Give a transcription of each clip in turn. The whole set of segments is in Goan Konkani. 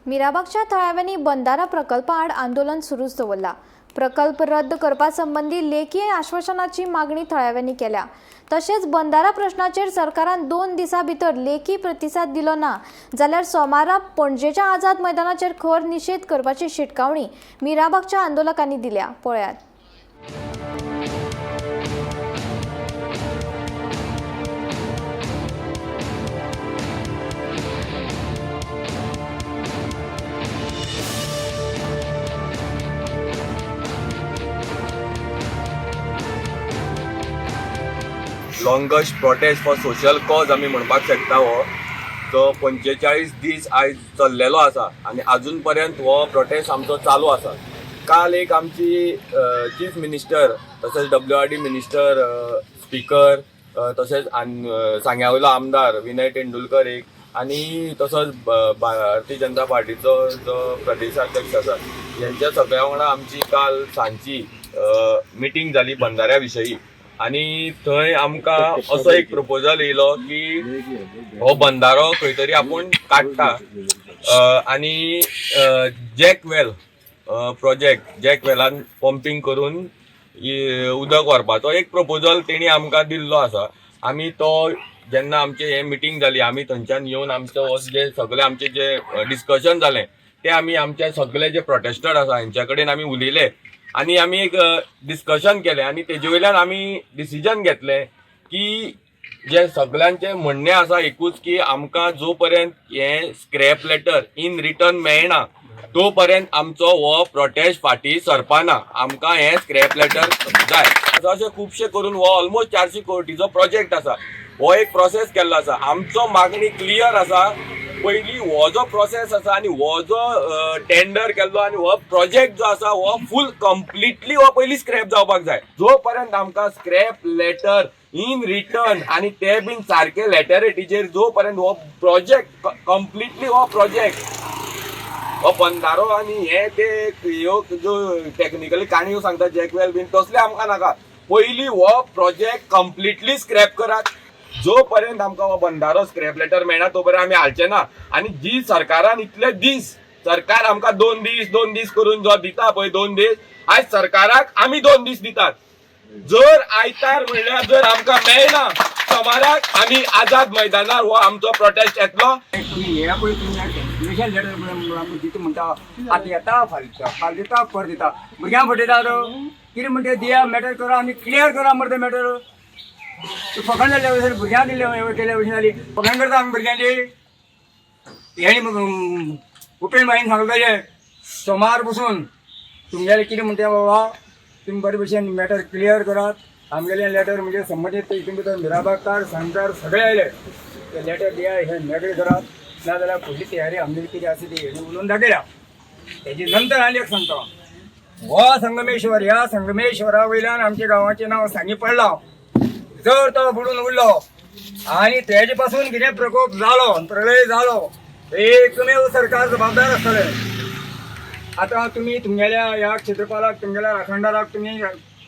मिराबागच्या थळाव्यांनी बंदारा प्रकल्पा आड आंदोलन सुरूच दवरला. प्रकल्प रद्द करपा संबंदी लेखी आश्वासनाची मागणी थळाव्यांनी केल्या. तशेंच बंदारा प्रश्नाचेर सरकारान 2 दिसां भितर लेखी प्रतिसाद दिलो ना जाल्यार सोमारा पणजेच्या आझाद मैदानाचेर खर निशेध करपाची शिटकावणी मिराबागच्या आंदोलकांनी दिल्या. पळयात. Longest protest for social cause आमी म्हणपाक शकता. हो जो 45 दीस आयज चल्लेलो आसा आनी आजून पर्यंत हो प्रोटेस्ट आमचो चालू आसा. काल एक आमची चीफ मिनिस्टर तशेंच WRD minister, speaker, तशेंच सांग्या वयलो आमदार विनय तेंडुलकर एक आनी तसोच भारतीय जनता पार्टीचो जो प्रदेशाध्यक्ष आसा हेंच्या सगळ्या वांगडा आमची काल सांजची मिटींग जाली बंदाऱ्या विशयी आनी थंय आमकां असो एक प्रपोजल येयलो की हो बंदारो खंय तरी आपूण काडटा आनी जॅक वेल प्रोजेक्ट, जॅक वेलान पंपींग करून उदक व्हरपाचो एक प्रपोजल तेणी आमकां दिल्लो आसा. आमी तो जेन्ना आमचें हें मिटींग जाली आमी थंयच्यान येवन आमचो हो जे सगळे आमचे जे डिस्कशन जालें तें आमी आमचे सगळे जे प्रोटेस्टर आसा हेंच्या कडेन आमी उलयले आनी आमी एक डिस्कशन केलें आनी तेजे वयल्यान आमी डिसिजन घेतलें की जे सगळ्यांचें म्हणणें आसा एकूच की आमकां जो पर्यंत हें स्क्रॅप लेटर इन रिटर्न मेळना तो पर्यंत आमचो हो प्रोटेस्ट फाटीं सरपाना. आमकां हें स्क्रॅप लेटर जाय. अशें खुबशे करून हो ऑलमोस्ट 400 कोटीचो प्रोजेक्ट आसा. हो एक प्रोसेस केल्लो आसा. आमचो मागणी क्लियर आसा. पयली हो जो प्रोसेस आसा आनी हो जो टेंडर केल्लो आनी हो प्रोजेक्ट जो आसा हो फूल कंप्लिटली हो पयली स्क्रॅप जावपाक जाय. जो पर्यंत आमकां स्क्रॅप लेटर इन रिटर्न आनी ते बीन सारके लेटरेटीचेर जो पर्यंत हो प्रोजेक्ट कंप्लिटली हो प्रोजेक्ट हो बंदारो आनी हे ते ह्यो ज्यो टॅक्निकली काणयो सांगता जॅकवेल बीन तसले आमकां नाका. पयली हो प्रोजेक्ट कंप्लिटली स्क्रॅप करात. जो पर्यंत आमकां हो बंदारो स्क्रॅप लेटर मेळना तो पर्यंत आमी हालचे ना. आनी जी सरकारान इतले दीस सरकार आमकां 2 दीस 2 दीस करून जो दिता पळय 2 दीस, आयज सरकाराक आमी 2 दीस दितात. जर आयतार म्हणल्यार जर आमकां मेळना सोमाराक आमी आझाद मैदानार हो आमचो प्रोटेस्ट येतलो. हे पळय तुमी कॅन्सलेशन लेटर आमकां दिता म्हणटा, आतां येता फाल्यां फाल्यां दिता परत दिता, भुरग्यांक फटयता. कितें म्हणटा दिया मॅटर करा आनी क्लियर करा मरे तें मॅटर. फकाण जाल्ल्या भशेन भुरग्यांक दिल्ल्या केल्या भशेन जाली, फकाण करता आमी भुरग्यांची. हेणी उपेन बाईन सांगलें तशें सोमार बसून तुमगेलें कितें म्हणटा बाबा तुमी बरे भशेन मॅटर क्लियर करात. आमगेलें लेटर म्हणजे संबंदीत हितून भितर मिराबागकार सांगकार सगळे आयले, ते लेटर दिया हे मेकळे करात, ना जाल्यार फुडली तयारी आमगेली कितें आसा ती हेणी उलोवन दाखयल्या. तेजे नंतर आनी एक सांगता, हो संगमेश्वर, ह्या संगमेश्वरा वयल्यान आमच्या गांवाचें नांव सांगी पडलां. जर तो बुडून उरलो आनी तेजे पासून कितें प्रकोप जालो, प्रलय जालो, एकमेव सरकार जबाबदार आसतलें. आतां तुमी तुमगेल्या ह्या क्षेत्रपालाक, तुमगेल्या राखणदाराक तुमी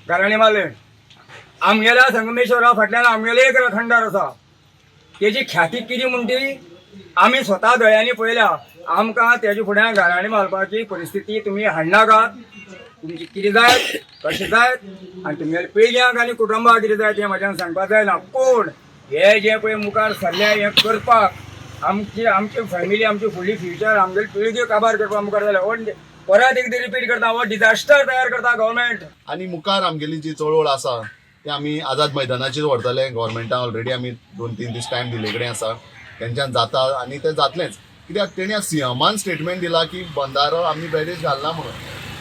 घराणें मारलें. आमगेल्या संगमेश्वरा फाटल्यान आमगेले एक राखणदार आसा, तेजी ख्याती कितें म्हण ती आमी स्वता दोळ्यांनी पळयल्या. आमकां तेजे फुड्यान घराणें मारपाची परिस्थिती तुमी हाडनाकात. तुमची कितें जाय कशें जाय आनी तुमगेल्या पिळग्यांक आनी कुटुंबाक कितें जाय तें म्हाज्यान सांगपाक जायना. पूण हे जे पळय मुखार सरल्या हें करपाक आमची आमची फॅमिली, आमची फुडली फ्युचर, आमगेली पिळग्यो काबार करपाक मुखार जाल्या. हो परत एकदां रिपीट करता, हो डिजास्टर तयार करता गव्हर्मेंट. आनी मुखार आमगेली जी चळवळ आसा ती आमी आझाद मैदानाचेर व्हरतले. गव्हर्मेंटान ऑलरेडी आमी 2-3 दीस टायम दिल्ले कडेन आसा, तेंच्यान जाता आनी तें जातलेंच. कित्याक तेणी सीएमान स्टेटमेंट दिला की बंदारो आमी बॅरेज घालना म्हणून.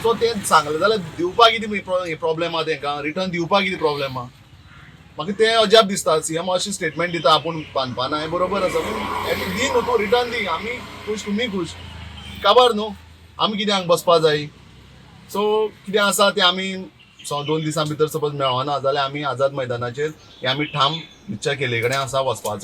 सो तें सांगलें जाल्यार दिवपाक कितें प्रॉब्लेम आहा तेंकां, रिटर्न दिवपाक कितें प्रॉब्लेम आहा, म्हाका तें अजाप दिसता. सीएम अशें स्टेटमेंट दिता आपूण बांदपाना हें बरोबर आसा, पूण एटलीस्ट दी न्हू तूं रिटर्न दी, आमी खूश तुमी खूश, काबार न्हू आमी कित्याक बसपा जाय. सो कितें आसा तें आमी 2 दिसां भितर सपोज मेळना जाल्यार आमी आझाद मैदानाचेर हे आमी ठाम निश्चय केल्ले कडेन आसा वचपाचो.